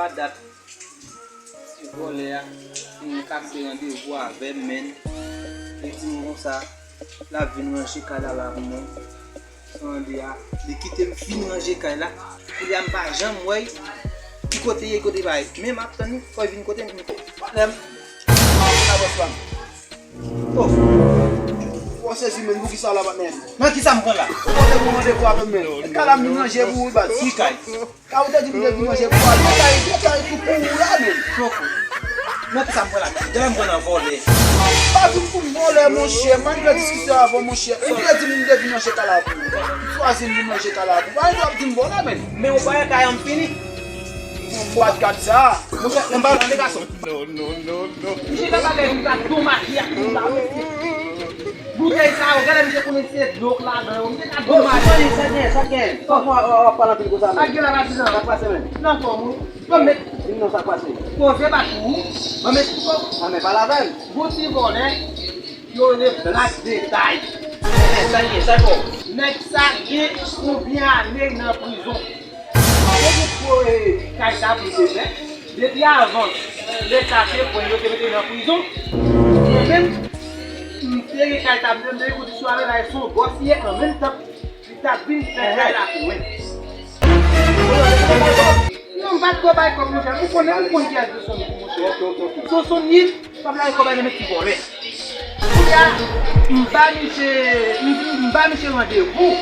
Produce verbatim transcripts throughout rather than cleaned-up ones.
A dat, ti vòlè a fin kase randevou avè m, menn. Li di m konsa, l ap vin ranje kay la la pou mwen. Sande a, li kite m fin ranje kay la. Kounye a m pa janm wè l. Ki kote ye, kote pa ye. Men m ap tann li, fò l vin kote m. Patnè m. Sa bòs pa m. Oh. Ou sezi menn, poukisa la patnè m? Nan kisa m pran la? Ou pote pou randevou avè m menn. Kay la m vin ranje pou ou baz. Ki kay? Ka ou te di m te vin ranje pou al. Detay, detay tou pou ou la menm. Poko. Nan kisa m pran la? Dèyè m pran nan vòlè. Pa vin fout vòlè, monchè. M ann fè diskisyon avè w, monchè. Ou te di m te vin ranje kay la pou ou. M chwazi m vin ranje kay la pou ou. Pa vin ap di m vòlè, menn. Men ou pa wè kay an fini. M pa t gad sa. Monchè, m pa tande gason. Non, non, non, non. Misye nan bagay pou ta domaj ak moun la, mesye. Boutèy sa yo, gade misye konnen se dlo k ladan yo. Misye ka domaj. Sa gen, sa gen. Sa w ap pale anpil konsa, men. Sa gen la, patizan? Sa k pase, men? Nan fòm ou. Ban m met. Di m non, sa k pase? Poze bat ou. Ban m met. A, men pale avè m. Gon ti vòlè, yo rele Black Detay. Sa gen, sa fò. Nèg sa gen konbyen ane nan prizon? Depi pou, eh, kay sa pou te fè. Depi avan, Leta te pran yo te mete nan prizon. Mwen menm, m te gen kay sa, m te, m te gen kondisyon avè l, se yon bòs li ye an menm tan, li t ap vin fè kay la pou mwen. Non, m pa t ko bay kòb, monchè. Ou konnen, ou konn kiyès Dosonny, monchè. Dosonny, pa bay kòb nan men ti vòlè. Kounye a, m ba misye, m di, m ba misye randevou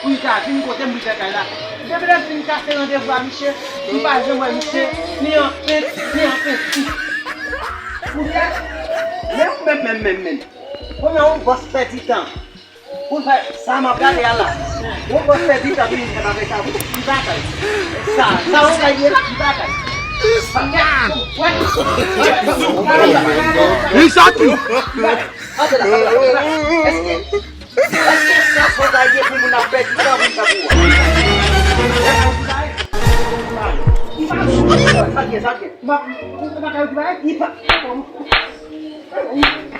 pou li ka vin kote m pou l fè kay la. Depi lè m fin kase randevou a misye, m pa janm wè misye, ni an pent, ni an penti. Kounye a, men ou menm, menm, menm, menm. Kounye a, yon bòs pèdi tan. Pou fè sa m ap gade a la. Yon bòs pèdi tan pou vin fè bagay sa pou ti bagay. Sa, sa yon bagay ye la, ti bagay. Li soti. Antre la, antre la, antre la. Èske, èske sa fò bagay ye pou moun ap pèdi tan pou l fè pou ou? Sa k ye, sa k ye? M ap, m ap, m ap, m ap, m ap, m ap,